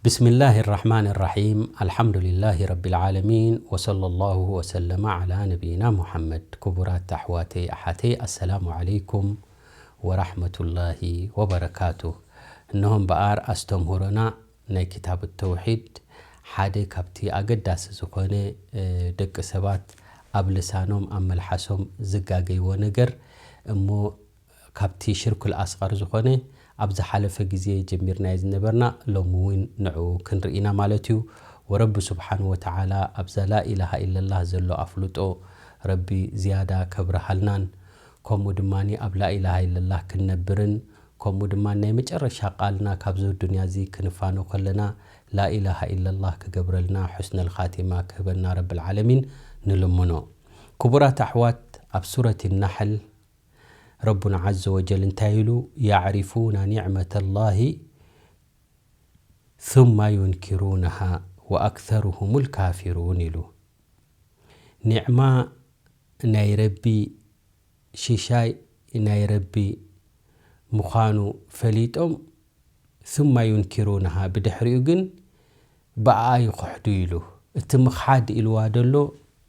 بسم الله الرحمن الرحيم. الحمد لله رب العالمين، وصلى الله وسلم على نبينا محمد. ክቡራት ኣሕዋተይ ኣሓተይ፣ ኣሰላሙ ዓለይኩም ወራሕመቱላሂ ወበረካቱ። እነሆ እምበኣር ኣስተምህሮና ናይ ክታብ ተውሒድ ሓደ ካብቲ ኣገዳሲ ዝኾነ፣ እ፣ ደቂ ሰባት ኣብ ልሳኖም ኣብ መልሓሶም ዝጋገይዎ ነገር እሞ ካብቲ ሽርኩል ኣስቐር ዝኾነ ኣብ ዝሓለፈ ግዜ ጀሚርናዮ ዝነበርና ሎሚ እውን ንዕኡ ክንርኢ ኢና ማለት እዩ። ወረቢ ስብሓን ወተዓላ ኣብዛ ላኢላሃ ኢለላህ ዘሎ ኣፍልጦ ረቢ ዝያዳ ከብርሃልናን ከምኡ ድማ ኣብ ላኢላሃ ኢለላህ ክንነብርን ከምኡ ድማ ናይ መጨረሻ ቃልና ካብዚ ዱንያ እዚ ክንፋኖ ከለና ላኢላሃ ኢለላህ ክገብረልና ሑስነል ኻቲማ ክህበና ረብል ዓለሚን ንልምኖ። ክቡራት ኣሕዋት፣ ኣብ ሱረት ናሕል ረቡና ዓዘ ወጀል እንታይ ኢሉ? يعرفون نعمة الله ثم ينكرونها وأكثرهم الكافرون ኢሉ። ኒዕማ ናይ ረቢ ሽሻይ ናይ ረቢ ምዃኑ ፈሊጦም ثم ينكرونها ብድሕሪኡ ግን ብኣኣ ይኽሕዱ ኢሉ። እቲ ምኽሓድ ኢልዋ ደሎ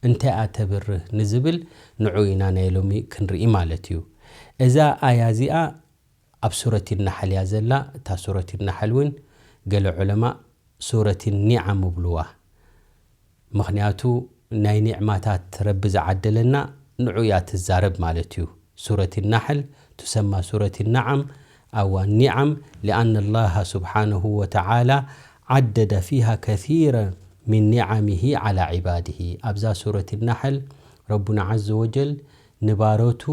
እንታይ ኣተብርህ ንዝብል ንዑ ኢና ናይ ሎሚ ክንርኢ ማለት እዩ። እዛ ኣያ እዚኣ ኣብ ሱረት ናሕል እያ ዘላ። እታ ሱረት ናሕል እውን ገለ ዑለማ ሱረት ኒዓም እብልዋ። ምኽንያቱ ናይ ኒዕማታት ረቢ ዝዓደለና ንዑ እያ ትዛረብ ማለት እዩ። ሱረት ናሕል ትሰማ ሱረት ናዓም፣ ኣዋ ኒዓም፣ لأن الله سبحانه وتعالى عدد فيها كثيرا من نعمه على عباده። ኣብዛ ሱረት ናሕል ረቡና ዓዘ ወጀል ንባሮቱ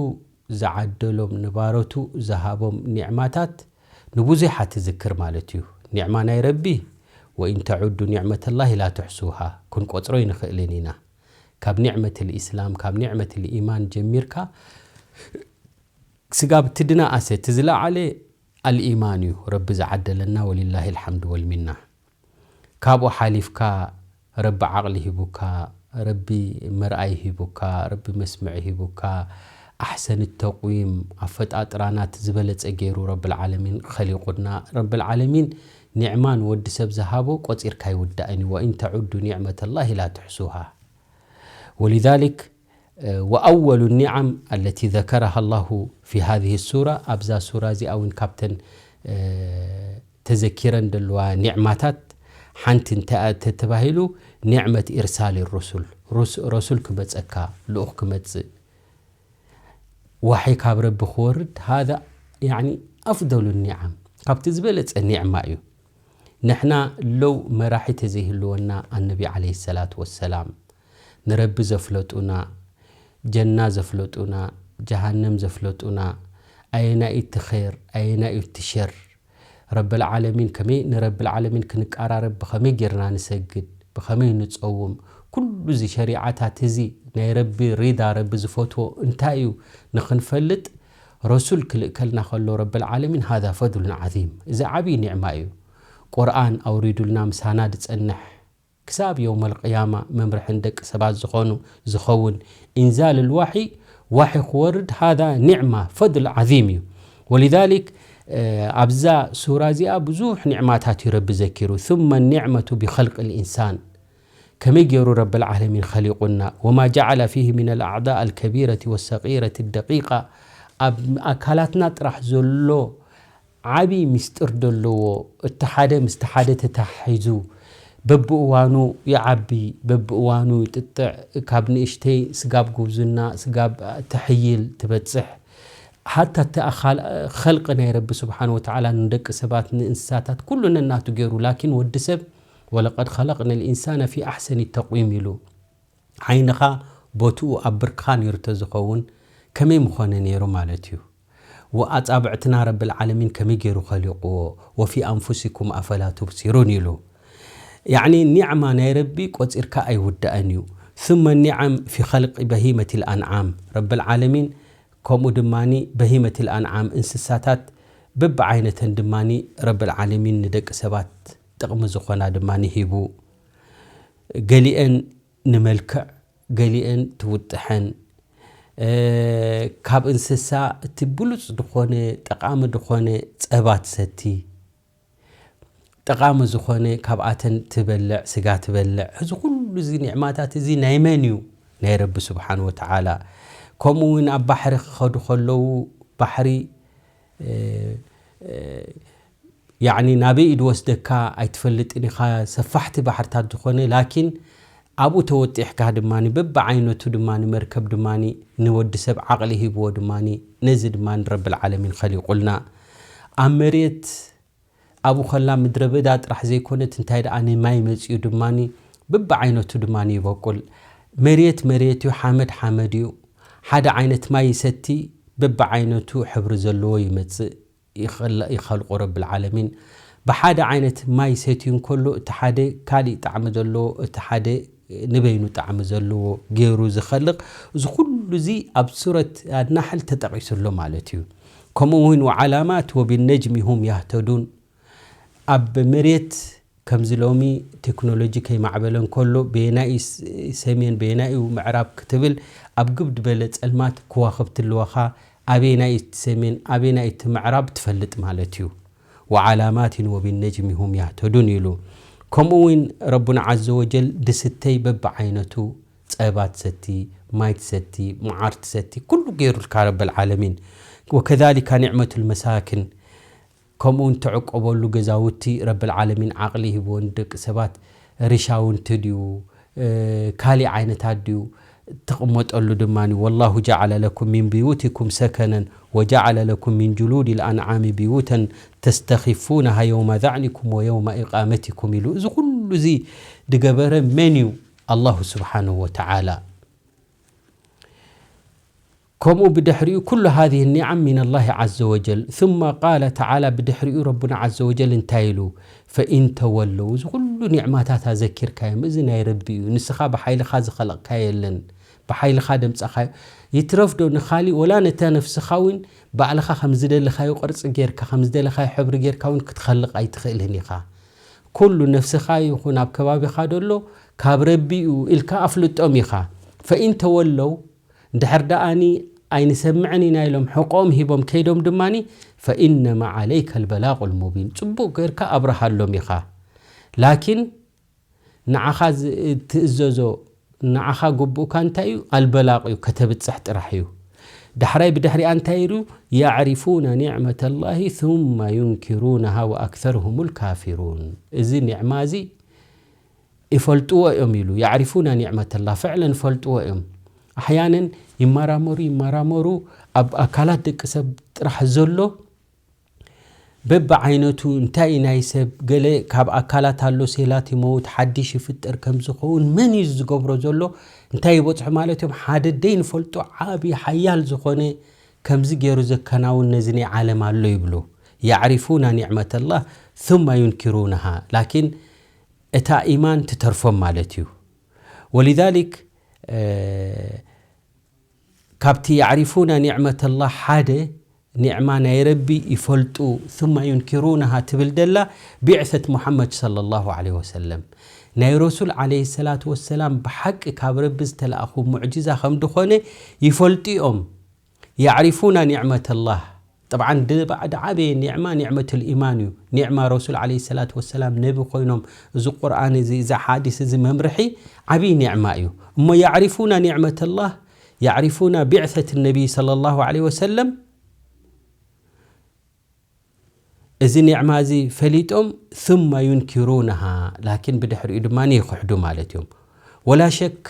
ዝዓደሎም ንባሮቱ ዝሃቦም ኒዕማታት ንብዙሓት ትዝክር ማለት እዩ። ኒዕማ ናይ ረቢ وإن تعدوا نعمة الله لا تحصوها ክንቆፅሮ ይንኽእልን ኢና። ካብ ኒዕመት ልእስላም ካብ ኒዕመት ልኢማን ጀሚርካ ስጋብ እቲ ድናኣሰ እቲ ዝለዓለ ኣልኢማን እዩ ረቢ ዝዓደለና ወሊላሂ ልሓምድ ወልሚና። ካብኡ ሓሊፍካ ረቢ ዓቕሊ ሂቡካ፣ ረቢ መርኣይ ሂቡካ፣ ረቢ መስምዒ ሂቡካ፣ ኣሕሰን ተቕዊም ኣፈጣጥራና እቲ ዝበለጸ ገይሩ ረብል ዓለሚን ኸሊቑና። ረብል ዓለሚን ኒዕማ ንወዲ ሰብ ዝሃቦ ቆጺርካ ኣይውዳእን እዩ። ወኢን ተዑዱ ኒዕመተላሂ ላ ትሕሱሃ። ولذلك وأول النعم التي ذكرها الله في هذه السورة ኣብዛ ሱራ እዚኣ እውን ካብተን ተዘኪረን ዘለዋ ኒዕማታት ሓንቲ እንታይ እያ ተተባሂሉ? ኒዕመት ኢርሳል ሩሱል፣ ረሱል ክመፀካ፣ ልኡኽ ክመፅእ፣ ዋሒ ካብ ረቢ ክወርድ፣ ሃዛ ያኒ ኣፍደሉ ኒዓም፣ ካብቲ ዝበለፀ ኒዕማ እዩ። ንሕና ለው መራሒ ተዘይህልወና ኣነቢ ዓለይሂ ሰላቱ ወሰላም ንረቢ ዘፍለጡና፣ ጀና ዘፍለጡና፣ ጀሃነም ዘፍለጡና፣ ኣየናይ እቲ ኸይር ኣየናይ እቲ ሸር፣ ረብል ዓለሚን ከመይ ንረብል ዓለሚን ክንቀራረብ፣ ብኸመይ ጌርና ንሰግድ፣ ብኸመይ ንጸውም፣ ኩሉ እዚ ሸሪዓታት እዚ ናይ ረቢ ሪዳ ረቢ ዝፈትዎ እንታይ እዩ ንኽንፈልጥ ረሱል ክልእከልና ከሎ ረብል ዓለሚን ሃዛ ፈድሉን ዓዚም፣ እዚ ዓብዪ ኒዕማ እዩ። ቁርኣን ኣውሪዱልና ምሳና ዝጸንሕ ክሳብ የውመል ቅያማ መምርሕን ደቂ ሰባት ዝኾኑ ዝኸውን ኢንዛል ልዋሒ ዋሒ ክወርድ ሃዛ ኒዕማ ፈድል ዓዚም እዩ። ወሊዛሊክ ኣብዛ ሱራ እዚኣ ብዙሕ ኒዕማታት እዩ ረቢ ዘኪሩ። ثم النعمة بخلق الإنسان ከመይ ገይሩ ረብል ዓለሚን ኸሊቑና። وما جعل فيه من الأعضاء الكبيرة والصغيرة الدقيقة ኣብ ኣካላትና ጥራሕ ዘሎ ዓቢ ምስጢር ዘለዎ፣ እቲ ሓደ ምስቲ ሓደ ተታሒዙ በብእዋኑ ይዓቢ፣ በብእዋኑ ይጥጥዕ። ካብ ንእሽተይ ስጋብ ጉብዝና፣ ስጋብ ትሕይል ትበጽሕ። ሓታ እቲ ኣኻል-፣ ኸልቂ ናይ ረቢ ስብሓን ወተዓላ ንደቂ ሰባት ንእንስሳታት ኩሉ ነናቱ ገይሩ። ላኪን ወዲ ሰብ ወለቀድ ኸለቅና ልኢንሳነ ፊ ኣሕሰኒ ተቕዊም ኢሉ። ዓይንኻ ቦትኡ ኣብ ብርክኻ ነይሩ ተዝኸውን ከመይ ምኾነ ነይሩ ማለት እዩ። ወኣጻብዕትና ረብል ዓለሚን ከመይ ገይሩ ኸሊቕዎ፣ ወፊ ኣንፉሲኩም ኣፈላ ቱብሲሩን ኢሉ። ያዕኒ ኒዕማ ናይ ረቢ ቆጺርካ ኣይውዳእን እዩ። ثم النعم في خلق بهيمة الأنعام ረብል ዓለሚን ከምኡ ድማ በሂመት ልኣንዓም እንስሳታት በብዓይነተን ድማ ረብል ዓለሚን ንደቂ ሰባት ጥቕሚ ዝኾና ድማ ሂቡ። ገሊአን ንመልክዕ ገሊአን ትውጥሐን። ካብ እንስሳ እቲ ብሉፅ ዝኾነ ጠቓሚ ዝኾነ ፀባ ትሰቲ። ጠቓሚ ዝኾነ ካብኣተን ትበልዕ፣ ስጋ ትበልዕ። እዚ ኩሉ እዚ ኒዕማታት እዚ ናይ መን እዩ? ናይ ረቢ ስብሓን ወተዓላ። ከምኡ እውን ኣብ ባሕሪ ክኸዱ ከለዉ ባሕሪ፣ እ፣ እ፣ ያዕኒ ናበይ እዩ ዝወስደካ ኣይትፈልጥን ኢኻ። ሰፋሕቲ ባሕርታት ዝኾነ፣ ላኪን ኣብኡ ተወጢሕካ ድማ በብዓይነቱ ድማ መርከብ ድማ ንወዲ ሰብ ዓቕሊ ሂብዎ ድማ ነዚ ድማ ረብል ዓለሚን ኸሊቁልና። ኣብ መሬት ኣብኡ ኸላ ምድረ በዳ ጥራሕ ዘይኮነት፣ እንታይ ደኣ ንማይ መጺኡ ድማ በብዓይነቱ ድማ ይበቁል። መሬት መሬት እዩ፣ ሓመድ ሓመድ እዩ። ሓደ ዓይነት ማይ ይሰቲ፣ በብዓይነቱ ሕብሪ ዘለዎ ይመጽእ። ይኸል-፣ ይኸልቆ ረብል ዓለሚን። ብሓደ ዓይነት ማይ ሰትዩ እንከሎ፣ እቲ ሓደ ካሊእ ጣዕሚ ዘለዎ፣ እቲ ሓደ ንበይኑ ጣዕሚ ዘለዎ ገይሩ ዝኸልቕ፣ እዚ ኩሉ እዚ ኣብ ሱረት ኣናሕል ተጠቒሱ ኣሎ ማለት እዩ። ከምኡ እውን ወዓላማት ወቢነጅሚ ሁም ያህተዱን፣ ኣብ መሬት ከምዚ ሎሚ ቴክኖሎጂ ከይማዕበለ እንከሎ፣ በየናይ ስ-፣ ሰሜን፣ በየናይ ምዕራብ ክትብል፣ ኣብ ግብ ዝበለ ጸልማት ከዋኽብቲ ኣለዋኻ፣ ኣበየናይ እቲ ሰሜን፣ ኣበየናይ እቲ ምዕራብ ትፈልጥ ማለት እዩ። ወዓላማትን ወቢነጅሚ ሁም ያህተዱን ኢሉ። ከምኡ እውን ረቡና ዓዘ ወጀል ድስተይ በብዓይነቱ፣ ጸባ ትሰቲ፣ ማይ ትሰቲ፣ መዓር ትሰቲ፣ ኩሉ ገይሩልካ ረብል ዓለሚን። ወከዛሊካ ኒዕመቱል መሳኪን፣ ከምኡ እውን ትዕቆበሉ ገዛውቲ ረብል ዓለሚን ዓቕሊ ሂብዎ ንደቂ ሰባት፣ ርሻውንቲ ድዩ፣ እ፣ ካሊእ ዓይነታት ድዩ ትቕመጠሉ ድማ። ወላሁ ጀዓለ ለኩም ሚን ብዩቲኩም ሰከነን ወጀዓለ ለኩም ሚን ጅሉድ ልኣንዓሚ ብዩተን ተስተኺፉነሃ የውመ ዛዕኒኩም ወየውመ ኢቃመቲኩም ኢሉ። እዚ ኩሉ እዚ ድገበረ መን እዩ? ኣላሁ ስብሓነሁ ወተዓላ። ከምኡ ብድሕሪኡ ኩሉ ሃዚህ ኒዓም ሚን ኣላሂ ዓዘ ወጀል። ثم ቃለ ተዓላ፣ ብድሕሪኡ ረቡና ዓዘ ወጀል እንታይ ኢሉ? ፈኢን ተወለው፣ እዚ ኩሉ ኒዕማታት ኣዘኪርካዮም፣ እዚ ናይ ረቢ እዩ፣ ንስኻ ብሓይልኻ ዝኸለቕካዮ የለን፣ ብሓይልኻ ደምጻኻዮ። ይትረፍዶ ንኻሊእ፣ ወላ ነታ ነፍስኻ እውን ባዕልኻ ከም ዝደለኻዮ ቅርጺ ጌርካ፣ ከም ዝደለኻዮ ሕብሪ ጌርካ እውን ክትኸልቕ ኣይትኽእልን ኢኻ። ኩሉ ነፍስኻ ይኹን ኣብ ከባቢኻ ደሎ ካብ ረቢ እዩ ኢልካ ኣፍልጦም ኢኻ። ፈኢን ተወለው፣ እንድሕር ደኣኒ ኣይንሰምዕን ኢና ኢሎም ሕቆም ሂቦም ከይዶም ድማኒ፣ ፈኢነማ ዓለይከ ልበላቁ ልሙቢን፣ ጽቡቕ ጌርካ ኣብርሃሎም ኢኻ። ላኪን ንዓኻ ዝ-፣ ትእዘዞ፣ ንዓኻ ግቡእካ እንታይ እዩ? ኣልበላቕ እዩ፣ ከተብጽሕ ጥራሕ እዩ። ዳሕራይ ብድሕሪኣ እንታይ ኢሉ? ያዕሪፉነ ኒዕመተ ላሂ ثመ ዩንኪሩነሃ ወኣክሰርሁም ልካፊሩን። እዚ ኒዕማ እዚ ይፈልጥዎ እዮም ኢሉ። ያዕሪፉና ኒዕመተላህ፣ ፍዕለን ይፈልጥዎ እዮም። ኣሕያነን ይመራመሩ፣ ይመራመሩ፣ ኣብ ኣካላት ደቂ ሰብ ጥራሕ ዘሎ በብዓይነቱ እንታይ እዩ ናይ ሰብ፣ ገለ ካብ ኣካላት ኣሎ፣ ሴላት ይመውት፣ ሓድሽ ይፍጠር፣ ከም ዝኸውን መን እዩ ዝገብሮ ዘሎ፣ እንታይ ይበጽሑ ማለት እዮም። ሓደ ደይ ንፈልጦ ዓቢ ሓያል ዝኾነ ከምዚ ገይሩ ዘከናውን ነዚ ናይ ዓለም ኣሎ ይብሉ። ያዕሪፉና ኒዕመተላህ ثመ ዩንኪሩነሃ። ላኪን እታ ኢማን ትተርፎም ማለት እዩ። ወሊዛሊክ፣ እ፣ ካብቲ ያዕሪፉና ኒዕመተላህ ሓደ ኒዕማ ናይ ረቢ ይፈልጡ፣ ثመ ዩንኪሩነሃ ትብል ደላ ቢዕሰት ሙሐመድ ሰለላሁ ዐለይሂ ወሰለም። ናይ ረሱል ዐለይሂ ሰላቱ ወሰላም ብሓቂ ካብ ረቢ ዝተላእኹ ሙዕጅዛ ከም ድኾነ ይፈልጡ እዮም። ያዕሪፉና ኒዕመተላህ። ጠብዓን ድ-፣ ድዓበየ ኒዕማ ኒዕመቱል ኢማን እዩ። ኒዕማ ረሱል ዐለይሂ ሰላቱ ወሰላም ነቢ ኮይኖም፣ እዚ ቁርኣን እዚ፣ እዚ ሓዲስ እዚ መምርሒ ዓብዪ ኒዕማ እዩ። እሞ ያዕሪፉና ኒዕመተላህ፣ ያዕሪፉና ቢዕሰት ነቢ ሰለላሁ ዐለይሂ ወሰለም፣ እዚ ኒዕማ እዚ ፈሊጦም፣ ثመ ዩንኪሩነሃ፣ ላኪን ብድሕሪኡ ድማ ይኽሕዱ ማለት እዮም። ወላ ሸክ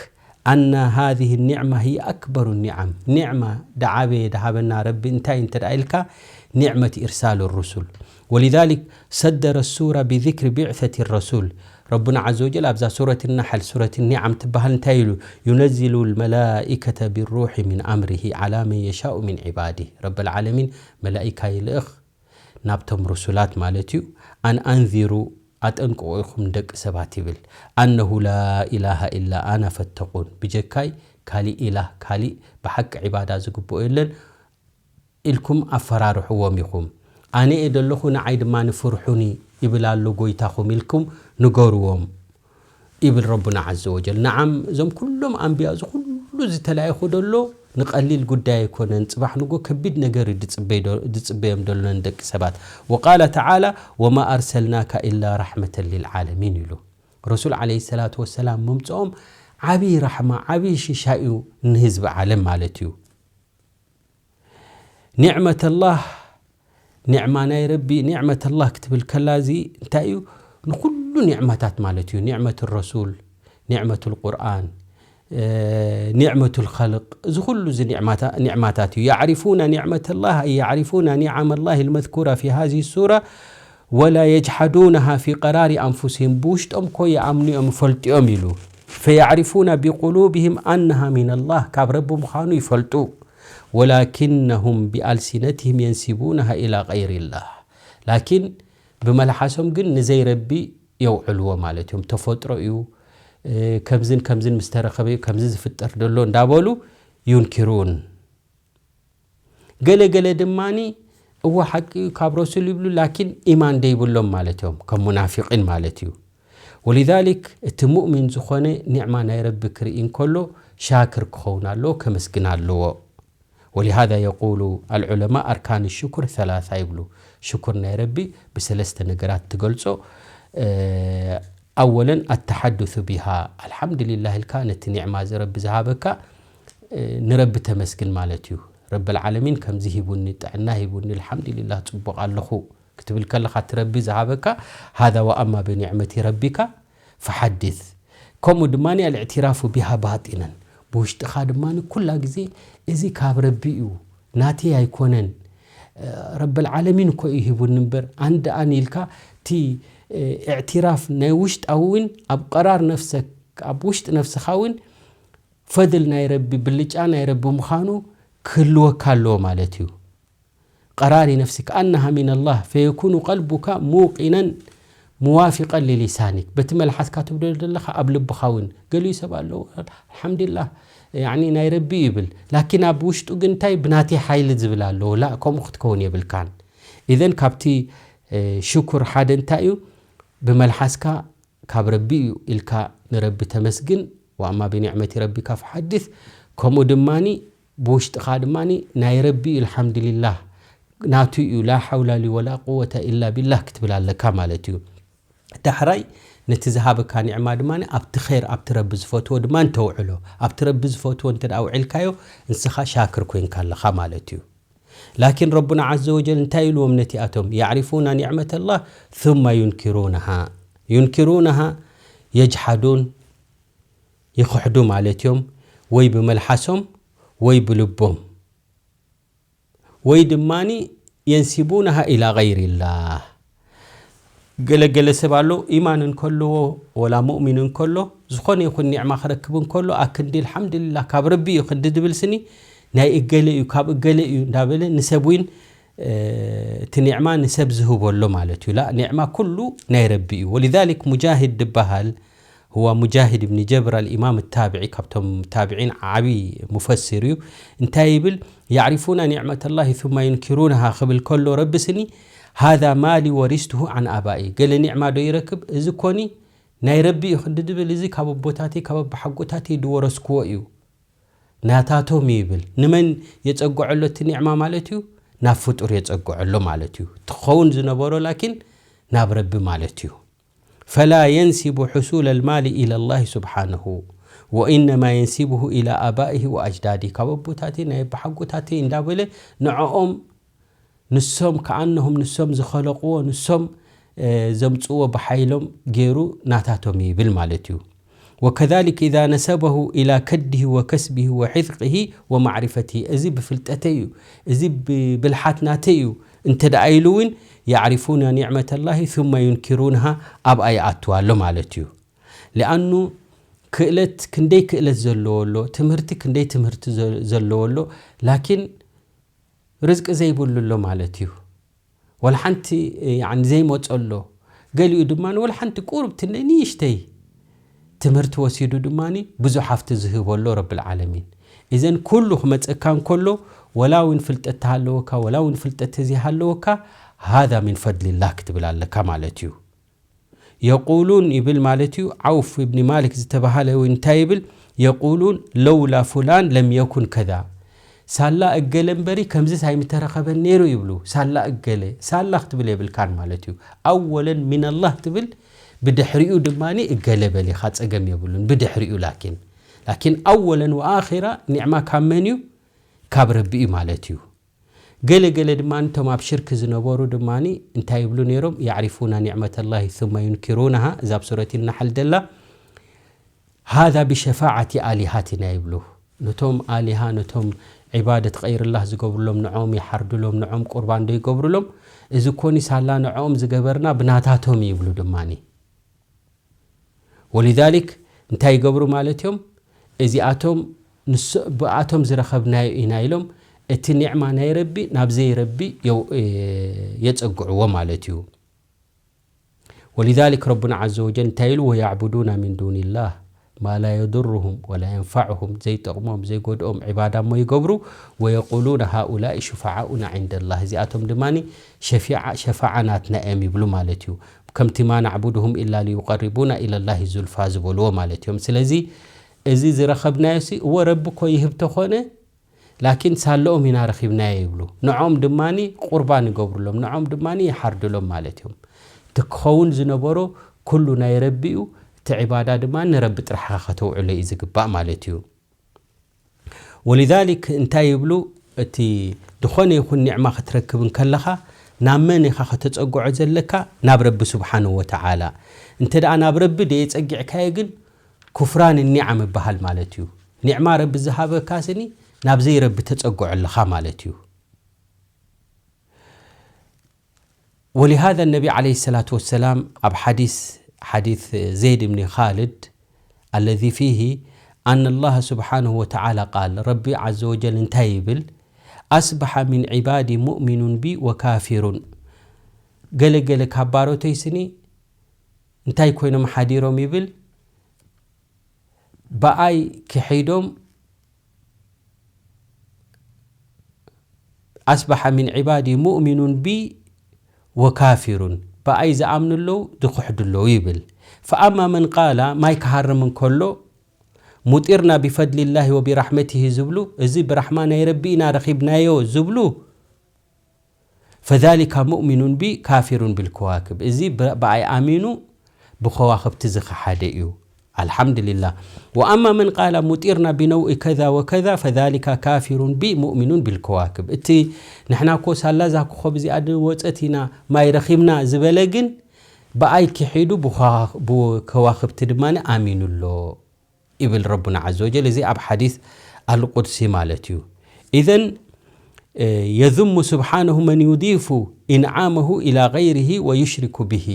ኣነ ሃዚህ ኒዕማ ህይ ኣክበሩ ኒዓም፣ ኒዕማ ደዓበየ ደሃበና ረቢ እንታይ እንተ ደኣ ኢልካ፣ ኒዕመት ኢርሳል ሩሱል። ወሊዛሊክ ሰደረ ሱራ ቢዚክሪ ቢዕሰት ረሱል። ረቡና ዐዘ ወጀል ኣብዛ ሱረት ናሕል፣ ሱረት ኒዓም ትበሃል እንታይ ኢሉ? ዩነዚሉ ልመላኢከተ ቢሩሒ ሚን ኣምሪሂ ዐላ መን የሻኡ ሚን ዒባዲህ። ረብል ዓለሚን መላኢካ ይልእኽ ናብቶም ሩሱላት ማለት እዩ። ኣን ኣንዚሩ፣ ኣጠንቅቑ ኢኹም ደቂ ሰባት ይብል። ኣነሁ ላ ኢላሃ ኢላ ኣና ፈተቁን፣ ብጀካይ ካሊእ ኢላህ፣ ካሊእ ብሓቂ ዒባዳ ዝግብኦ የለን ኢልኩም ኣፈራርሕዎም ኢኹም። ኣነ እየ ዘለኹ፣ ንዓይ ድማ ንፍርሑኒ ይብል ኣሎ ጎይታኹም ኢልኩም ንገርዎም ይብል ረቡና ዐዘ ወጀል። ነዓም፣ እዞም ኩሎም ኣንብያ፣ እዚ ኩሉ ዝተላእኹ ደሎ ንቐሊል ጉዳይ ኣይኮነን። ጽባሕ ንጎ ከቢድ ነገር እዩ ድጽበይ ዶ-፣ ድጽበዮም ደሎ ንደቂ ሰባት። ወቃለ ተዓላ፣ "ወማ ኣርሰልናካ ኢላ ራሕመተን ሊልዓለሚን" ኢሉ። ረሱል ዓለይሂ ሰላቱ ወሰላም ምምጽኦም ዓብዪ ራሕማ፣ ዓብዪ ሽሻይ እዩ ንህዝቢ ዓለም ማለት እዩ። ኒዕመተላህ፣ ኒዕማ ናይ ረቢ፣ ኒዕመተላህ ክትብል ከላ እዚ እንታይ እዩ? ንኹሉ ኒዕማታት ማለት እዩ። ኒዕመቱ ረሱል፣ ኒዕመቱ ቁርኣን፣ እ፣ ኒዕመቱ ኸልቅ፣ እዚ ኩሉ እዚ ኒዕማታ-፣ ኒዕማታት እዩ። ያዕሪፉና ኒዕመተላህ፣ ኣይ ያዕሪፉና ኒዓመላህ ልመዝኩራ ፊ ሃዚ ሱራ፣ ወላ የጅሓዱናሃ ፊ ቀራሪ ኣንፉሲሂም፣ ብውሽጦም እኮ ይኣምኑ እዮም፣ ይፈልጡ እዮም ኢሉ። ፈያዕሪፉና ቢቁሉብሂም ኣነሃ ሚነላህ፣ ካብ ረቢ ምዃኑ ይፈልጡ። ወላኪነሁም ቢኣልሲነትሂም የንሲቡናሃ ኢላ ገይሪላህ። ላኪን ብመልሓሶም ግን ንዘይረቢ የውዕልዎ ማለት እዮም። ተፈጥሮ እዩ፣ እ፣ ከምዝን ከምዝን ምስ ተረኸበ እዩ፣ ከምዚ ዝፍጠር ደሎ እንዳበሉ ዩንኪሩን። ገለ ገለ ድማኒ እወ ሓቂ እዩ ካብ ረሱል ይብሉ፣ ላኪን ኢማን ደይብሎም ማለት እዮም፣ ከም ሙናፊቂን ማለት እዩ። ወሊዛሊክ እቲ ሙእሚን ዝኾነ ኒዕማ ናይ ረቢ ክርኢ እንከሎ ሻክር ክኸውን ኣለዎ፣ ከመስግን ኣለዎ። ወሊሃዛ የቁሉ ኣልዑለማ ኣርካን ሽኩር ሰላሳ ይብሉ። ሽኩር ናይ ረቢ ብሰለስተ ነገራት ትገልጾ። እ፣ ኣወለን ኣተሓዱሱ ቢሃ፣ ኣልሓምዱሊላህ ኢልካ ነቲ ኒዕማ እዚ ረቢ ዝሃበካ፣ እ፣ ንረቢ ተመስግን ማለት እዩ። ረብል ዓለሚን ከምዚ ሂቡኒ፣ ጥዕና ሂቡኒ፣ ኣልሓምዱሊላህ ጽቡቕ ኣለኹ ክትብል ከለኻ እቲ ረቢ ዝሃበካ፣ ሃዛ ወኣማ ብኒዕመቲ ረቢካ ፈሓድስ። ከምኡ ድማ ኣልእዕቲራፉ ቢሃ ባጢነን፣ ብውሽጥኻ ድማ ኩላ ግዜ እዚ ካብ ረቢ እዩ፣ ናተይ ኣይኮነን፣ ረብል ዓለሚን እኮ እዩ ሂቡኒ እምበር፣ ኣንድ ኣን ኢልካ እቲ፣ እ፣ እዕቲራፍ ናይ ውሽጣዊ እውን ኣብ ቀራር ነፍሰክ፣ ኣብ ውሽጢ ነፍስኻ እውን ፈድል ናይ ረቢ፣ ብልጫ ናይ ረቢ ምዃኑ ክህልወካ ኣለዎ ማለት እዩ። ቀራሪ ነፍሲ ከኣነሃ ሚነላህ፣ ፈየኩኑ ቀልቡካ ሙቂነን ሙዋፊቀን ሊሊሳኒክ። በቲ መልሓስካ ትብሎ ዘለኻ ኣብ ልብኻ እውን ገሊኡ ሰብ ኣለዎ፣ ኣልሓምዱሊላህ፣ ያኒ ናይ ረቢ ይብል። ላኪን ኣብ ውሽጡ ግን እንታይ ብናተይ ሓይሊ ዝብል ኣለዎ። ላ፣ ከምኡ ክትከውን የብልካን። ኢዘን ካብቲ፣ እ፣ ሽኩር ሓደ እንታይ እዩ? ብመልሓስካ ካብ ረቢ እዩ ኢልካ ንረቢ ተመስግን። ወኣማ ብኒዕመቲ ረቢካ ፈሓድስ። ከምኡ ድማኒ ብውሽጥኻ ድማኒ ናይ ረቢ እዩ፣ ኣልሓምዱሊላህ፣ ናቱ እዩ፣ ላ ሓውላ ሊ ወላ ቁወተ ኢላ ቢላህ ክትብል ኣለካ ማለት እዩ። ዳሕራይ ነቲ ዝሃበካ ኒዕማ ድማኒ ኣብቲ ኸይር፣ ኣብቲ ረቢ ዝፈትዎ ድማኒ ተውዕሎ። ኣብቲ ረቢ ዝፈትዎ እንተ ደኣ ኣውዒልካዮ፣ ንስኻ ሻክር ኮይንካ ኣለኻ ማለት እዩ። ላኪን ረቡና ዓዘ ወጀል እንታይ ኢልዎም ነቲኣቶም? ያዕሪፉና ኒዕመተላህ ثم ዩንኪሩናሃ። ዩንኪሩናሃ የጅሓዱን፣ ይኽሕዱ ማለት እዮም፣ ወይ ብመልሓሶም ወይ ብልቦም፣ ወይ ድማኒ የንሲቡናሃ ኢላ ገይሪላህ። ገለ ገለ ሰብ ኣሎ፣ ኢማን እንከለዎ ወላ ሙእሚን እንከሎ፣ ዝኾነ ይኹን ኒዕማ ክረክብ እንከሎ፣ ኣክንዲ ኣልሓምዱሊላህ ካብ ረቢ እዩ ክንዲ ድብል ስኒ፣ ናይ እገለ እዩ፣ ካብ እገለ እዩ እንዳበለ ንሰብ ዊን፣ እ፣ እቲ ኒዕማ ንሰብ ዝህቦ ኣሎ ማለት እዩ። ላ፣ ኒዕማ ኩሉ ናይ ረቢ እዩ። ወሊዛሊክ ሙጃሂድ ድበሃል፣ ሁዋ ሙጃሂድ እብኒ ጀብር ኣልኢማም ታብዒ፣ ካብቶም ታብዒን ዓቢ ሙፈሲር እዩ። እንታይ ይብል? ያዕሪፉና ኒዕመተላሂ ثم ዩንኪሩናሃ ክብል ከሎ ረቢ ስኒ፣ ሃዛ ማሊ ወሪስቱሁ ዓን ኣባኢ። ገለ ኒዕማ ዶ ይረክብ? እዚ ኮኒ ናይ ረቢ እዩ ክንዲ ድብል፣ እዚ ካብ ኣቦታተይ ካብ ኣቦሓጎታተይ ድወረስክዎ እዩ። ናታቶም እዩ ይብል። ንመን የጸግዖ ኣሎ እቲ ኒዕማ ማለት እዩ? ናብ ፍጡር የጸግዖ ኣሎ ማለት እዩ። ትኸውን ዝነበሮ ላኪን ናብ ረቢ ማለት እዩ። ፈላ የንሲቡ ሕሱል ኣልማሊ ኢላ ላሂ ስብሓነሁ ወኢነማ የንሲቡሁ ኢላ ኣባኢሂ ወኣጅዳዲ። ካብ ኣቦታተይ ናይ ኣቦሓጎታተይ እንዳበለ ንዕኦም ንሶም ከኣነሁም ንሶም ዝኸለቕዎ ንሶም፣ እ፣ ዘምጽዎ ብሓይሎም ገይሩ ናታቶም ይብል ማለት እዩ። ወከዛሊክ ኢዛ ነሰበሁ ኢላ ከድሂ ወከስቢሂ ወሕዝቅሂ ወማዕሪፈቲሂ፣ እዚ ብፍልጠተይ እዩ፣ እዚ ብብልሓት ናተይ እዩ እንተ ደኣ ኢሉ እውን፣ ያዕሪፉና ኒዕመተላሂ ثم ዩንኪሩንሃ፣ ኣብኣ ይኣትዋ ኣሎ ማለት እዩ። ሊኣኑ ክእለት ክንደይ ክእለት ዘለዎ ኣሎ፣ ትምህርቲ ክንደይ ትምህርቲ ዘ-፣ ዘለዎ ኣሎ፣ ላኪን ርዝቂ ዘይብሉ ኣሎ ማለት እዩ። ወላ ሓንቲ፣ ያዕኒ፣ ዘይመጾ ኣሎ። ገሊኡ ድማ ወላ ሓንቲ ቁርብቲ ንእሽተይ ትምህርቲ ወሲዱ ድማ ብዙሕ ሃፍቲ ዝህቦ ኣሎ ረብል ዓለሚን። እዘን ኩሉ ክመጸካ እንከሎ፣ ወላ እውን ፍልጠት ተሃለወካ፣ ወላ እውን ፍልጠት ተዘይሃለወካ፣ ሃዛ ሚን ፈድሊላህ ክትብል ኣለካ ማለት እዩ። የቁሉን ይብል ማለት እዩ። ዓውፍ እብኒ ማሊክ ዝተባሃለ እውን እንታይ ይብል? የቁሉን ለውላ ፉላን ለም የኩን ከዛ። ሳላ እገለ እምበሪ ከምዚስ ኣይምተረኸበን ነይሩ ይብሉ። ሳላ እገለ፣ ሳላ ክትብል የብልካን ማለት እዩ። ኣወለን ሚነላህ ትብል፣ ብድሕሪኡ ድማ እገለ በሊኻ ጸገም የብሉን። ብድሕሪኡ ላኪን፣ ላኪን ኣወለን ወኣኺራ ኒዕማ ካብ መን እዩ? ካብ ረቢ እዩ ማለት እዩ። ገለ ገለ ድማ እቶም ኣብ ሽርክ ዝነበሩ ድማ እንታይ ይብሉ ነይሮም? ያዕሪፉና ኒዕመተላሂ ثم ينكرونها፣ እዛ ኣብ ሱረት ናሕል ደላ፣ ሃዛ ብሸፋዓቲ ኣሊሃትና ይብሉ። ነቶም ኣሊሃ፣ ነቶም ዒባደት ቐይርላህ ዝገብሩሎም፣ ንዖም ይሓርዱሎም፣ ንዖም ቁርባን ዶ ይገብሩሎም? እዚ ኮኒ ሳላ ንዖም ዝገበርና ብናታቶም ይብሉ ድማኒ። ወሊዛሊክ እንታይ ይገብሩ ማለት እዮም? እዚኣቶም ንስ-፣ ብኣቶም ዝረኸብናዮ ኢና ኢሎም እቲ ኒዕማ ናይ ረቢ ናብ ዘይረቢ የው-፣ የጸግዕዎ ማለት እዩ። ወሊዛሊክ ረቡና ዓዘ ወጀል እንታይ ኢሉ? ወያዕቡዱና ሚን ዱኒላህ ማ ላ የዱሩሁም ወላ የንፋዑሁም፣ ዘይጠቕሞም ዘይጎድኦም ዒባዳ እሞ ይገብሩ። ወየቁሉነ ሃኡላኢ ሹፋዓኡና ዒንደላህ፣ እዚኣቶም ድማ ሸፊዓ፣ ሸፋዓ ናትና እዮም ይብሉ ማለት እዩ። ከምቲ ማ ናዕቡድሁም ኢላ ሊዩቀሪቡና ኢለላሂ ዙልፋ ዝበልዎ ማለት እዮም። ስለዚ እዚ ዝረኸብናዮ ሲ እወ ረቢ እኮ ይህብ ተኾነ ላኪን ሳለኦም ኢና ረኺብናዮ ይብሉ። ንዖም ድማኒ ቁርባን ይገብሩሎም፣ ንዖም ድማኒ ይሓርድሎም ማለት እዮም። እቲ ክኸውን ዝነበሮ ኩሉ ናይ ረቢ እዩ። እቲ ዒባዳ ድማ ንረቢ ጥራሕ ከተውዕሎ እዩ ዝግባእ ማለት እዩ። ወሊዛሊክ እንታይ ይብሉ? እቲ ዝኾነ ይኹን ኒዕማ ክትረክብ እንከለኻ ናብ መን ኢኻ ከተጸግዖ ዘለካ? ናብ ረቢ ስብሓንሁ ወተዓላ። እንተ ደኣ ናብ ረቢ ደየጸጊዕካዮ ግን ኩፍራን ኒዓም ይበሃል ማለት እዩ። ኒዕማ ረቢ ዝሃበካ ስኒ ናብ ዘይረቢ ተጸግዖ ኣለኻ ማለት እዩ። ወሊሃዛ ነቢ ዓለይሂ ሰላቱ ወሰላም ኣብ ሓዲስ፣ ሓዲስ ዘይድ እብኒ ኻልድ ኣለዚ ፊሂ ኣነ ላህ ስብሓንሁ ወተዓላ ቃል፣ ረቢ ዓዘ ወጀል እንታይ ይብል? ኣስበሓ ሚን ዒባዲ ሙእሚኑን ቢ ወካፊሩን። ገለ ገለ ካብ ባሮተይ ስኒ እንታይ ኮይኖም ሓዲሮም ይብል? ብኣይ ክሒዶም ኣስበሐ ሚን ዒባዲ ሙእሚኑን ቢ ወካፊሩን፣ ብኣይ ዝኣምኑ ኣለዉ፣ ዝኽሕዱ ኣለዉ ይብል። ፈኣማ መን ቃላ፣ ማይ ክሃርም እንከሎ፣ ሙጢርና ቢፈድሊላሂ ወቢራሕመቲሂ ዝብሉ፣ እዚ ብራሕማ ናይ ረቢ ኢና ረኺብናዮ ዝብሉ፣ ፈዛሊካ ሙእሚኑን ቢ ካፊሩን ቢልከዋክብ፣ እዚ ብ-፣ ብኣይ ኣሚኑ ብኸዋኽብቲ ዝኸሓደ እዩ። ኣልሓምዱሊላህ። ወኣማ መን ቃላ ሙጢርና ቢነውኢ ከዛ ወከዛ ፈዛሊካ ካፊሩን ቢ ሙእሚኑን ቢልከዋክብ። እቲ ንሕና እኮ ሳላ እዛ ኮኾብ እዚኣ ድወፀት ኢና ማይ ረኺብና ዝበለ ግን ብኣይ ክሒዱ ብኸዋ-፣ ብከዋኽብቲ ድማ ኣሚኑ ኣሎ ይብል ረቡና ዓዘ ወጀል። እዚ ኣብ ሓዲስ ኣልቁድሲ ማለት እዩ። ኢዘን የዝሙ ስብሓነሁ መን ዩዲፉ ኢንዓመሁ ኢላ ገይሪሂ ወዩሽሪኩ ቢሂ።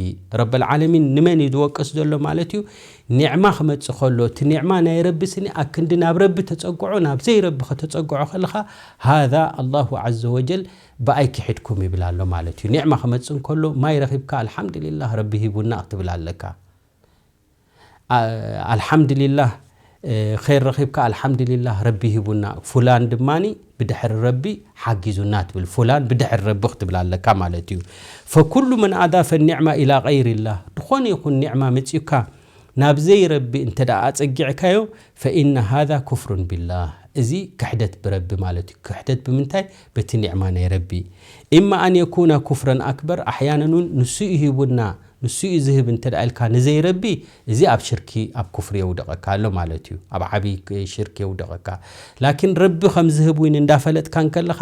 ረበል ዓለሚን ንመን እዩ ዝወቅስ ዘሎ ማለት እዩ? ኒዕማ ክመጽእ ከሎ፣ እቲ ኒዕማ ናይ ረቢ ስኒ ኣክንዲ ናብ ረቢ ተጸግዖ፣ ናብ ዘይረቢ ከተጸግዖ ከለኻ፣ ሃዛ ኣላሁ ዓዘ ወጀል ብኣይ ክሒድኩም ይብል ኣሎ ማለት እዩ። ኒዕማ ክመጽእ እንከሎ፣ ማይ ረኺብካ፣ ኣልሓምዱሊላህ ረቢ ሂቡና ክትብል ኣለካ። ኣ-፣ ኣልሓምድሊላህ፣ እ፣ ኸይር ረኺብካ፣ ኣልሓምድሊላህ ረቢ ሂቡና፣ ፉላን ድማኒ ብድሕሪ ረቢ ሓጊዙና ትብል፣ ፉላን ብድሕሪ ረቢ ክትብል ኣለካ ማለት እዩ። ፈኩሉ መን ኣዳፈ ኒዕማ ኢላ ገይሪላህ፣ ዝኾነ ይኹን ኒዕማ መጺኡካ ናብ ዘይረቢ እንተ ደኣ ኣጸጊዕካዮ፣ ፈኢነ ሃዛ ኩፍሩን ቢላህ፣ እዚ ክሕደት ብረቢ ማለት እዩ። ክሕደት ብምንታይ? በቲ ኒዕማ ናይ ረቢ። ኢማ ኣን የኩነ ኩፍረን ኣክበር፣ ኣሕያነን እውን ንሱ እዩ ሂቡና፣ ንሱ እዩ ዝህብ እንተ ደኣ ኢልካ ንዘይረቢ፣ እዚ ኣብ ሽርኪ፣ ኣብ ኩፍሪ የውድቐካ ኣሎ ማለት እዩ። ኣብ ዓብዪ ክ-፣ ሽርኪ የውድቐካ። ላኪን ረቢ ከም ዝህብ እውን እንዳፈለጥካ እንከለኻ፣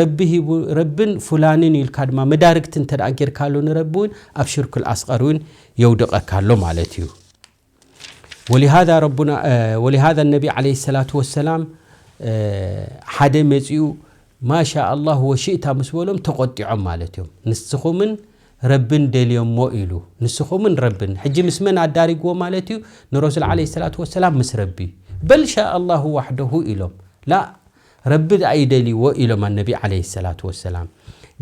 ረቢ ሂቡ፣ ረብን ፉላንን ኢልካ ድማ መዳርግቲ እንተ ደኣ ጌርካሉ ንረቢ እውን ኣብ ሽርኩል ኣስቐር እውን የውድቐካ ኣሎ ማለት እዩ። ወሊሃዛ ረቡና፣ እ፣ ወሊሃዛ ነቢ ዓለይሂ ሰላቱ ወሰላም፣ እ፣ ሓደ መጺኡ ማሻ ኣላህ ወሽእታ ምስ በሎም ተቖጢዖም ማለት እዮም። ንስኹምን ረብን ደልዮሞ ኢሉ። ንስኹምን ረብን። ሕጂ ምስ መን ኣዳሪግዎ ማለት እዩ? ንረሱል ዓለይሂ ሰላቱ ወሰላም ምስ ረቢ። በል ሻ ኣላሁ ዋሕደሁ ኢሎም። ላ፣ ረቢ ደኣ ይደልይዎ ኢሎም ኣነቢ ዓለይሂ ሰላቱ ወሰላም።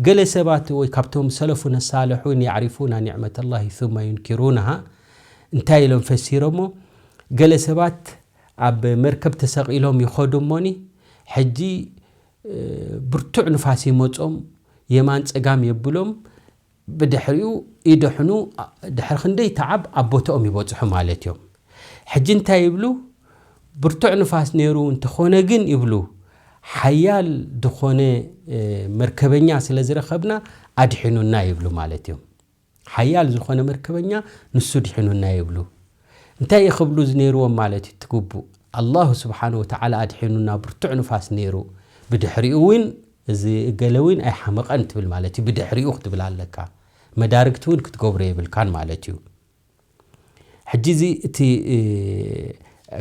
ገለ ሰባት ወይ ካብቶም ሰለፉነ ሳልሑን ያዕሪፉና ኒዕመተላሂ ثم ينكرونها እንታይ ኢሎም ፈሲሮሞ? ገለ ሰባት ኣብ መርከብ ተሰቒሎም ይኸዱ እሞኒ፣ ሕጂ፣ እ፣ ብርቱዕ ንፋስ ይመጾም፣ የማን ጸጋም የብሎም፣ ብድሕሪኡ ይደሕኑ፣ ኣ-፣ ድሕሪ ክንደይ ተዓብ ኣብ ቦታኦም ይበጽሑ ማለት እዮም። ሕጂ እንታይ ይብሉ? ብርቱዕ ንፋስ ነይሩ እንተኾነ ግን ይብሉ፣ ሓያል ዝኾነ መርከበኛ ስለ ዝረኸብና ኣድሒኑና ይብሉ ማለት እዮም። ሓያል ዝኾነ መርከበኛ ንሱ ድሒኑና ይብሉ። እንታይ እዩ ክብሉ ዝነይርዎም ማለት እዩ? ትግቡእ ኣላሁ ስብሓን ወተዓላ ኣድሒኑና፣ ብርቱዕ ንፋስ ነይሩ፣ ብድሕሪኡ እውን እዚ እገለ እውን ኣይሓመቐን ትብል ማለት እዩ። ብድሕሪኡ ክትብል ኣለካ፣ መዳርግቲ እውን ክትገብሮ የብልካን ማለት እዩ። ሕጂ እዚ እቲ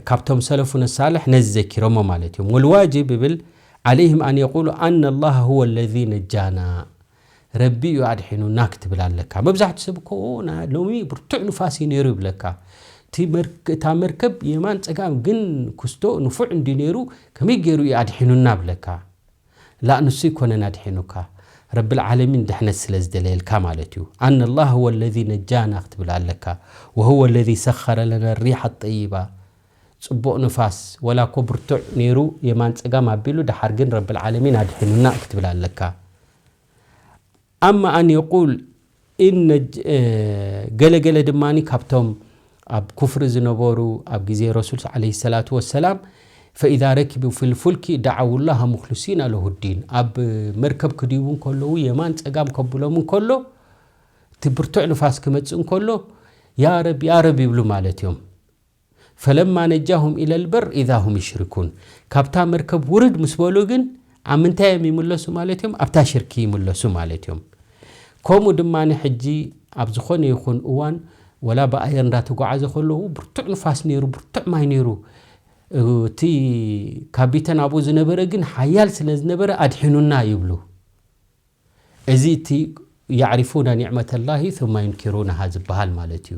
ካብቶም ሰለፉነ ሳልሕ ነዚ ዘኪሮሞ ማለት እዮም። ወልዋጅብ ይብል ዓለይህም ኣን የቁሉ ኣነ ላሃ ሁወ ለዚ ነጃና፣ ረቢ እዩ ኣድሒኑና ክትብል ኣለካ። መብዛሕትኡ ሰብ እኮ ና ሎሚ ብርቱዕ ንፋስ እዩ ነይሩ ይብለካ። እቲ መርክ- እታ መርከብ የማን ጸጋም ግን ክስቶ ንፉዕ እንዲ ነይሩ ከመይ ገይሩ እዩ ኣድሒኑና ብለካ። ላ ንሱ ይኮነን ኣድሒኑካ፣ ረብል ዓለሚን ድሕነት ስለ ዝደለየልካ ማለት እዩ። ኣነ ላህ ሁወ ለዚ ነጃና ክትብል ኣለካ። ወሁወ ለዚ ሰኸረ ለና ሪሓ ጠይባ፣ ጽቡቕ ንፋስ ወላ እኮ ብርቱዕ ነይሩ የማን ጸጋም ኣቢሉ፣ ደሓር ግን ረብል ዓለሚን ኣድሒኑና ክትብል ኣለካ። ኣማ ኣን የቁል እነ ገለገለ ድማ ካብቶም ኣብ ኩፍሪ ዝነበሩ ኣብ ግዜ ረሱል ዓለይሂ ሰላቱ ወሰላም ፈኢዛ ረኪቡ ፊል ፉልኪ ደዓው ላሃ ሙኽልሲና ለሁ ዲን፣ ኣብ መርከብ ክድይቡ እንከለዉ የማን ጸጋም ከብሎም እንከሎ እቲ ብርቱዕ ንፋስ ክመጽእ እንከሎ ያ ረብ ያ ረብ ይብሉ ማለት እዮም። ፈለማ ነጃሁም ኢለል በር ኢዛ ሁም ይሽሪኩን፣ ካብታ መርከብ ውርድ ምስ በሉ ግን ኣብ ምንታይ እዮም ይምለሱ ማለት እዮም? ኣብታ ሽርኪ ይምለሱ ማለት እዮም። ከምኡ ድማ ሕጂ ኣብ ዝኾነ ይኹን እዋን ወላ ብኣየር እንዳተጓዓዘ ከለዉ ብርቱዕ ንፋስ ነይሩ፣ ብርቱዕ ማይ ነይሩ፣ እቲ ካቢተን ኣብኡ ዝነበረ ግን ሓያል ስለ ዝነበረ ኣድሒኑና ይብሉ። እዚ እቲ ያዕሪፉና ኒዕመተ ላሂ ثم ينكرونها ዝበሃል ማለት እዩ።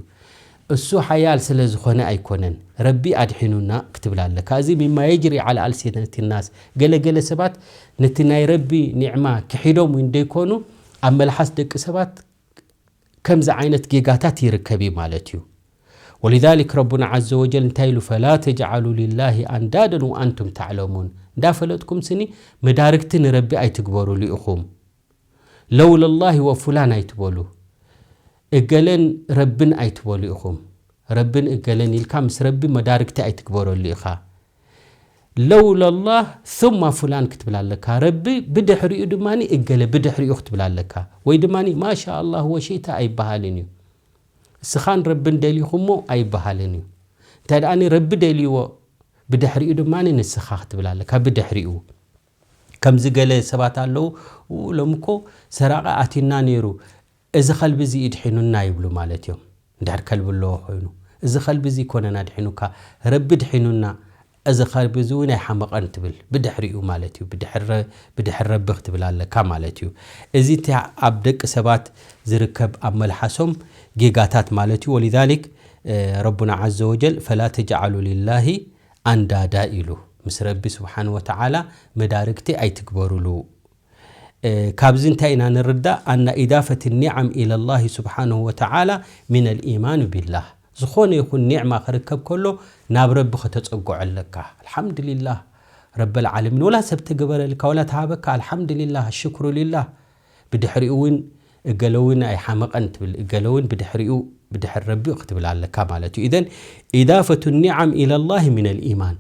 እሱ ሓያል ስለ ዝኾነ ኣይኮነን፣ ረቢ ኣድሒኑና ክትብል ኣለካ። እዚ ሚማ የጅሪ ዓላ ኣልሲነቲ ናስ፣ ገለገለ ሰባት ነቲ ናይ ረቢ ኒዕማ ክሒዶም ወይ እንደይኮኑ ኣብ መልሓስ ደቂ ሰባት ከምዚ ዓይነት ጌጋታት ይርከብ እዩ ማለት እዩ። ወሊዛሊክ ረቡና ዓዘ ወጀል እንታይ ኢሉ? ፈላ ተጅዓሉ ሊላሂ ኣንዳደን ወኣንቱም ተዕለሙን፣ እንዳፈለጥኩም ስኒ መዳርግቲ ንረቢ ኣይትግበሩሉ ኢኹም። ለውለላሂ ወፉላን ኣይትበሉ፣ እገለን ረብን ኣይትበሉ ኢኹም። ረብን እገለን ኢልካ ምስ ረቢ መዳርግቲ ኣይትግበረሉ ኢኻ። ለውለላህ ثم فلان ክትብል ኣለካ። ረቢ ብድሕሪኡ ድማ እገለ ብድሕሪኡ ክትብል ኣለካ። ወይ ድማ ማሻ ኣላህ ወሺእታ ኣይበሃልን እዩ። እስኻን ረብን ደሊኹሞ ኣይበሃልን እዩ። እንታይ ደኣ ረቢ ደልይዎ ብድሕሪኡ ድማ ንስኻ ክትብል ኣለካ። ብድሕሪኡ ከምዚ ገለ ሰባት ኣለዉ፣ "ኡ፣ ሎሚ እኮ ሰራቒ ኣቲና ነይሩ፣ እዚ ከልቢ እዚ ይድሒኑና" ይብሉ ማለት እዮም። እንድሕር ከልቢ ኣለዎ ኮይኑ፣ "እዚ ከልቢ እዚ ይኮነን ኣድሒኑካ፣ ረቢ ድሒኑና፣ እዚ ከልቢ እዚ እውን ኣይሓመቐን" ትብል። ብድሕሪኡ ማለት እዩ፣ ብድሕር ረ-፣ ብድሕር ረቢ ክትብል ኣለካ ማለት እዩ። እዚ እቲ ኣብ ደቂ ሰባት ዝርከብ ኣብ መልሓሶም ጌጋታት ማለት እዩ። ወሊዛሊክ፣ እ፣ ረቡና ዓዘ ወጀል፣ "ፈላ ተጅዓሉ ሊላሂ ኣንዳዳ" ኢሉ። ምስ ረቢ ስብሓን ወተዓላ መዳርግቲ ኣይትግበሩሉ። እ፣ ካብዚ እንታይ ኢና ንርዳእ? ኣና ኢዳፈት ኒዓም ኢለላሂ ስብሓንሁ ወተዓላ ሚነል ኢማን ቢላህ። ዝኾነ ይኹን ኒዕማ ክርከብ ከሎ ናብ ረቢ ከተጸግዖ ኣለካ። ኣልሓምዱሊላህ ረበል ዓለሚን። ወላ ሰብ ተገበረልካ፣ ወላ ተሃበካ፣ ኣልሓምዱሊላህ፣ ሽክሩ ሊላህ። ብድሕሪኡ እውን እገለ እውን ኣይሓመቐን ትብል፣ እገለ እውን ብድሕሪኡ፣ ብድሕሪ ረቢ ክትብል ኣለካ ማለት እዩ። ኢዘን ኢዳፈቱ ኒዓም ኢለላሂ ሚነል ኢማን።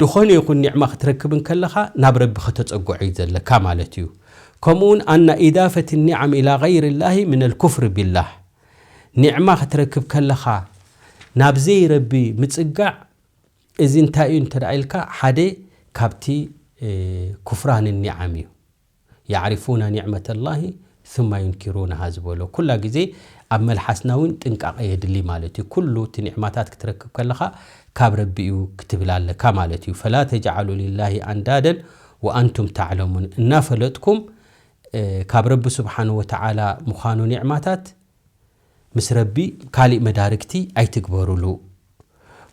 ዝኾነ ይኹን ኒዕማ ክትረክብ እንከለኻ ናብ ረቢ ከተጸግዖ እዩ ዘለካ ማለት እዩ። ከምኡ እውን ኣና ኢዳፈት ኒዓም ኢላ ገይሪ ላሂ ሚነል ኩፍሪ ቢላህ። ኒዕማ ክትረክብ ከለኻ ናብ ዘይረቢ ምጽጋዕ፣ እዚ እንታይ እዩ እንተ ደኣ ኢልካ፣ ሓደ ካብቲ፣ እ፣ ኩፍራን ኒዓም እዩ። ያዕሪፉና ኒዕመተ ላሂ ثم ينكرونها ዝበሎ። ኩላ ግዜ ኣብ መልሓስና እውን ጥንቃቐ የድሊ ማለት እዩ። ኩሉ እቲ ኒዕማታት ክትረክብ ከለኻ ካብ ረቢ እዩ ክትብል ኣለካ ማለት እዩ። ፈላ ተጅዓሉ ሊላሂ ኣንዳደን ወኣንቱም ተዕለሙን። እናፈለጥኩም፣ እ፣ ካብ ረቢ ስብሓን ወተዓላ ምዃኑ ኒዕማታት ምስ ረቢ ካሊእ መዳርግቲ ኣይትግበሩሉ።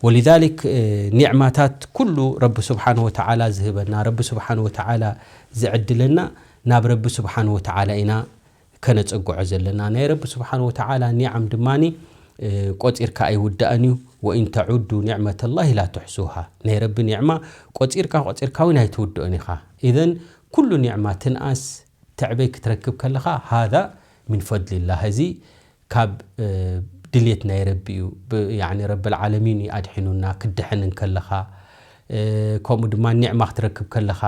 ወሊዛሊክ፣ እ፣ ኒዕማታት ኩሉ ረቢ ስብሓን ወተዓላ ዝህበና፣ ረቢ ስብሓን ወተዓላ ዝዕድለና ናብ ረቢ ስብሓን ወተዓላ ኢና ከነጸግዖ ዘለና። ናይ ረቢ ስብሓን ወተዓላ ኒዓም ድማኒ፣ እ፣ ቆጺርካ ኣይውዳእን እዩ። ወኢን ተዑዱ ኒዕመተላሂ ላ ትሕሱሃ። ናይ ረቢ ኒዕማ ቆጺርካ ቆጺርካ እውን ኣይትውድኦን ኢኻ። ኢዘን ኩሉ ኒዕማ ትንኣስ ትዕበይ ክትረክብ ከለኻ፣ ሃዛ ሚን ፈድሊላህ፣ እዚ ካብ፣ እ፣ ድልየት ናይ ረቢ እዩ። ብ-፣ ያዕኒ ረብል ዓለሚን እዩ ኣድሒኑና። ክድሕን እንከለኻ፣ ከምኡ ድማ ኒዕማ ክትረክብ ከለኻ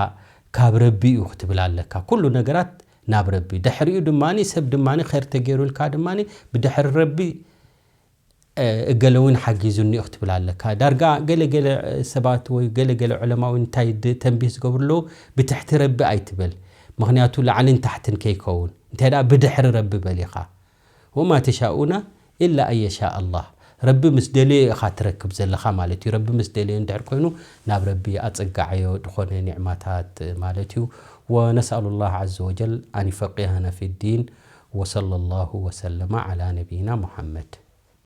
ካብ ረቢ እዩ ክትብል ኣለካ። ኩሉ ነገራት ናብ ረቢ። ድሕሪኡ ድማ ሰብ ድማ ኸይር ተገይሩልካ ድማ ብድሕሪ ረቢ እገለ እውን ሓጊዙኒ እዩ ክትብል ኣለካ። ዳርጋ ገለገለ ሰባት ወይ ገለገለ ዑለማ እውን እንታይ ተንቢህ ዝገብሩ ኣለዉ፣ ብትሕቲ ረቢ ኣይትበል፣ ምኽንያቱ ላዕልን ታሕትን ከይከውን። እንታይ ደኣ ብድሕሪ ረቢ በል ኢኻ። ወማ ተሻኡና ኢላ ኣን የሻ ኣላህ። ረቢ ምስ ደለዮ ኢኻ ትረክብ ዘለኻ ማለት እዩ። ረቢ ምስ ደለዮ እንድሕር ኮይኑ ናብ ረቢ ኣጸጋዓዮ ዝኾነ ኒዕማታት ማለት እዩ። ወነስኣሉ ላህ ዓዘ ወጀል ኣን ይፈቂሃና ፊ ዲን። ወሰለ ላሁ ወሰለመ ዓላ ነቢይና ሙሓመድ።